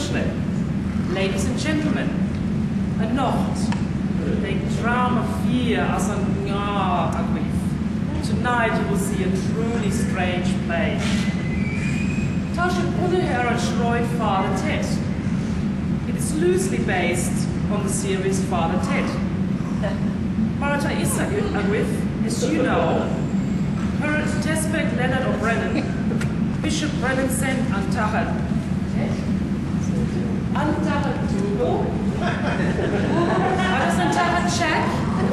uaisle, ladies and gentlemen, anocht beidh dráma fíor as an ngnáth agaibh, tonight you will see a truly strange play. Tá sé bunaithe ar an tsraith Father Ted. It is loosely based on the series Father Ted. Mar atá a fhios agaibh, as you know, chuir an tEaspag Leonard O'Brennan, Bishop Brennan sent an tAthair Ted, an tAthair Dougal agus an tAthair Jack,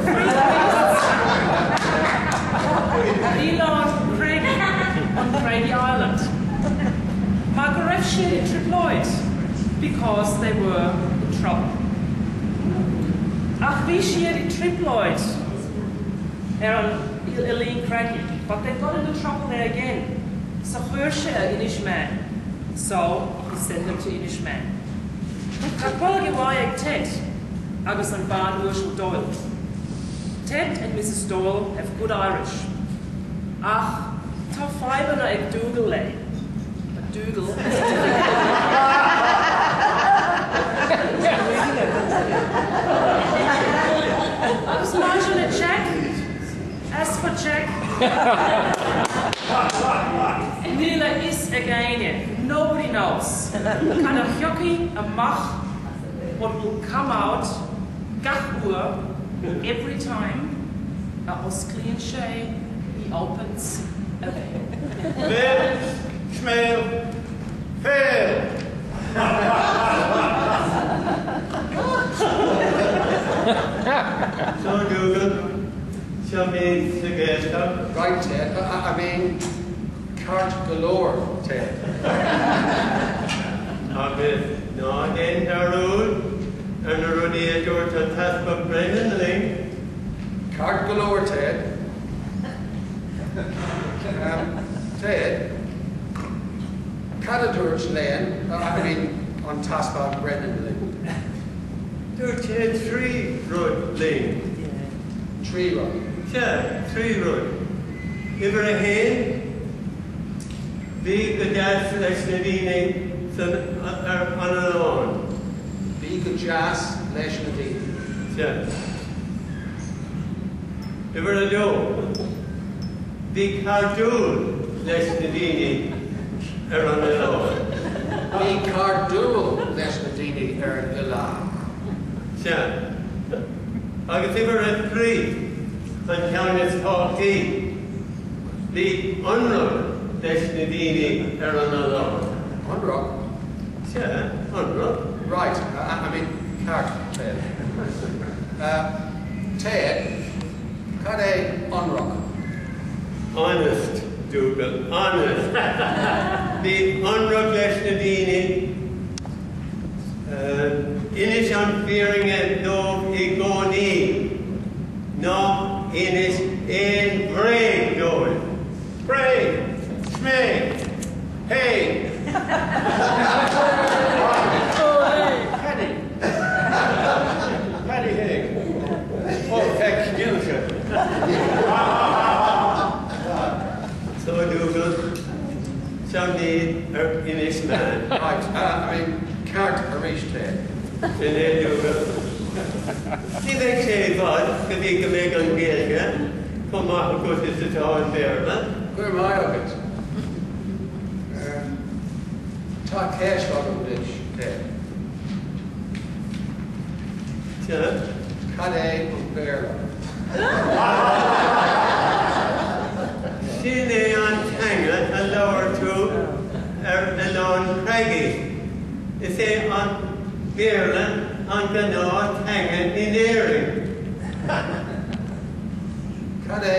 three priests, ar Oileán Craigie, on Craigie Island, mar go raibh siad i dtrioblóid, because they were in trouble. Ach bhí siad i dtrioblóid ar an Oileán Craigie, but they got into trouble there again, so chuir sé ar Inis Meáin, so he sent them to Inis Meáin. Tá Gaeilge mhaith ag Ted agus an Bhean Uasal Doyle. Ted and Mrs Doyle have good Irish. Ach tá fadhbanna ag Dougal léi, but Dougal has difficulty. Agus maidir le Jack, as for Jack, níl a fhios ag éinne, nobody knows, cad a thiocfaidh amach, what will come out, gach uair, every time, a osclaíonn sé, he opens a béal. Béal, sméal, féal! So Dougal, seo muid sa Ghaeltacht. Right Ted, I mean ceart go leor Ted. Agus ná déan dearúd ar na rudaí a dúirt an tEaspag Brennan linn. Ceart go leor Ted. Ted, cad a dúirt Len, I mean an tEaspag Brennan linn? Dúirt sé trí rud linn. Trí rud. Sea, trí rud. Uimhir a haon, bí go deas leis na daoine san ar an oileán. Bí go deas leis na daoine. Sea. Uimhir a dó, bí cairdiúil leis na daoine ar an oileán. Bí cairdiúil leis na daoine ar an oileán. Sea. Agus uimhir a trí, an ceann is tábhachtaí, bí ionraic leis na daoine ar an oileán. Ionraic? Sea, ionraic. Right, I mean ceart, Ted. Ted, cad é ionraic? Honest, Dougal, honest. Bí ionraic leis na daoine. Inis an fhírinne dóibh i gcónaí. Ná inis aon bhréag dóibh. Bréag! Sméig! Hey! Paddy! Paddy Haig! Oh, heck, Gilsha! So Dougal, seo muid ar Inis Meáin. Right, I mean, ceart arís Ted. Sin é Dougal. Ní bheidh sé i bhfad go dtí go mbeidh an Ghaeilge chomh maith agat is atá an Béarla. Go raibh maith agat. Tá ceist agam duit, Ted. Sea? Cad é an Béarla? Sin é an teanga a labhair tú ar Oileán Craigie. Is é an Béarla an gnáth-teanga in Éirinn. Cad é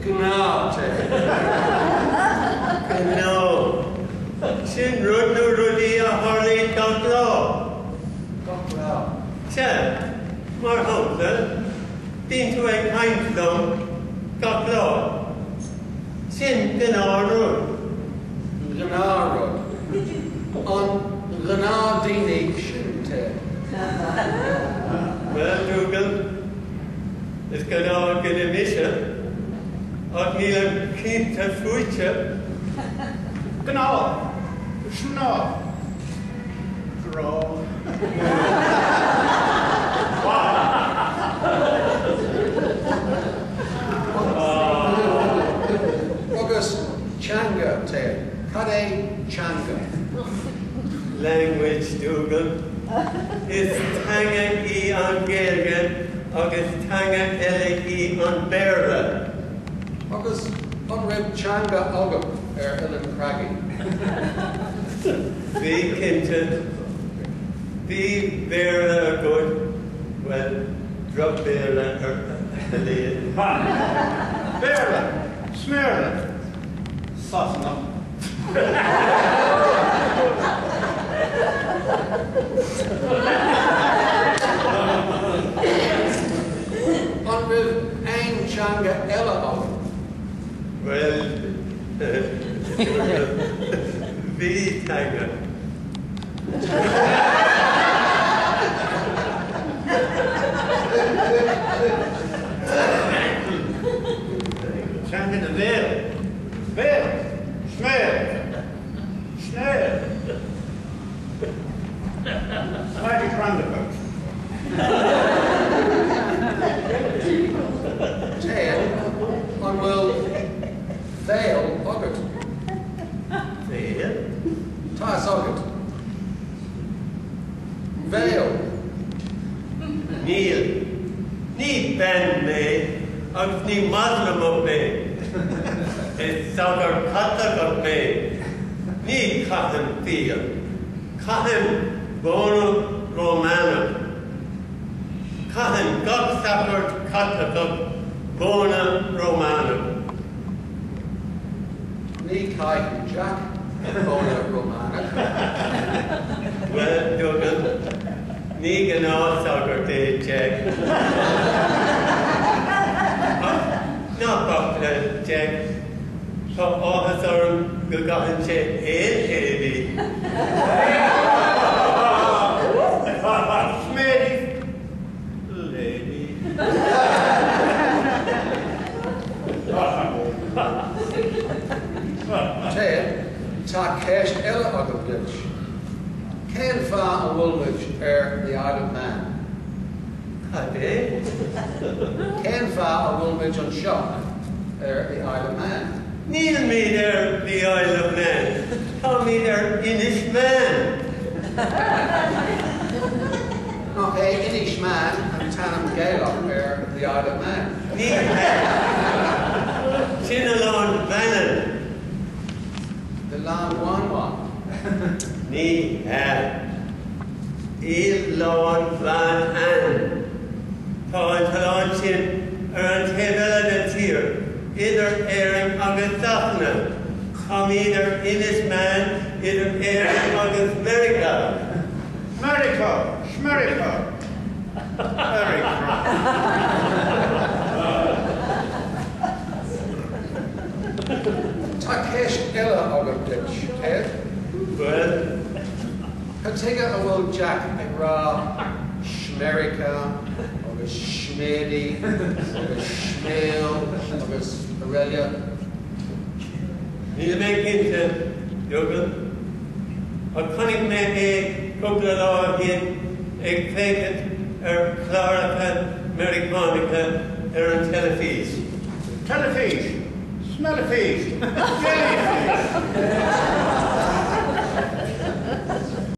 gnáth, Ted? Gnáth. Sin rud nó rudaí a tharlaíonn gach lá. Gach lá. Sea, mar shampla, bíonn tú ag caint liom gach lá. Sin gnáthrud. Gnáthrud. An gnáthdaoine sin, Ted? Bhuel, Dougal, is gnáthdhuine mise, ach nílim cinnte fútsa. Gnáth. Snáth. é teanga? Language, Dougal. Is teanga í an Ghaeilge agus teanga eile í an Béarla. Agus an raibh teanga agaibh ar Oileán Craigí? Bhí, cinnte. Bhí Béarla agat, bhuel, droch-Bhéarla ar a laghad. Béarla, Sméarla, Sasanach. An raibh aon teanga eile agaibh? Bhuel, bhí teanga. Teanga na mbéal. Béal. Sméal. Snéal. Magic roundabout. Ted, an bhfuil béal agat? Béal? Tá a fhios agat. Béal. Níl. Ní bean mé agus ní Moslamach mé. Is sagart Caitliceach mé. Ní chaithim fial. Caitheann bóna Rómánach. Caitheann gach sagart Caitliceach bóna Rómánach. Ní chaitheann Jack bóna Rómánach. Bhuel, Dougal, ní gnáthshagart é Jack. Ach ná bac le Jack, tá áthas orm go gcaitheann sé aon éadaí. Sméidí. Lady. Ted, tá ceist eile agam duit. Cén fáth a bhfuil muid ar the Isle of Man? Cad é? Cén fáth a bhfuil muid anseo ar the Isle of Man? Nílimid ar the Isle of Man. Táimid ar Inis Meáin. Nach é Inis Meáin an t-ainm Gaelach ar the Isle of Man? Ní hea. Sin Oileán Mhanann. Oileán Mhanann. Ní hea. Oileán Mhanann. Tá an t-oileán sin ar an taobh eile den tír, idir Éirinn agus Sasana. Táimid ar Inis Meáin idir Éirinn agus Meiriceá. Meiriceá, Smeiriceá. America. Tá ceist eile agam duit, Ted. Bhuel? Cad chuige a bhfuil Jack ag rá Smeiriceá agus Sméidí agus Sméal agus araile? Níl mé cinnte, Dougal. Ach chonaic mé é cúpla lá ó shin ag féachaint ar chláracha Meiriceánacha ar an teilifís. Teilifís, Smellifís, Jellyfish.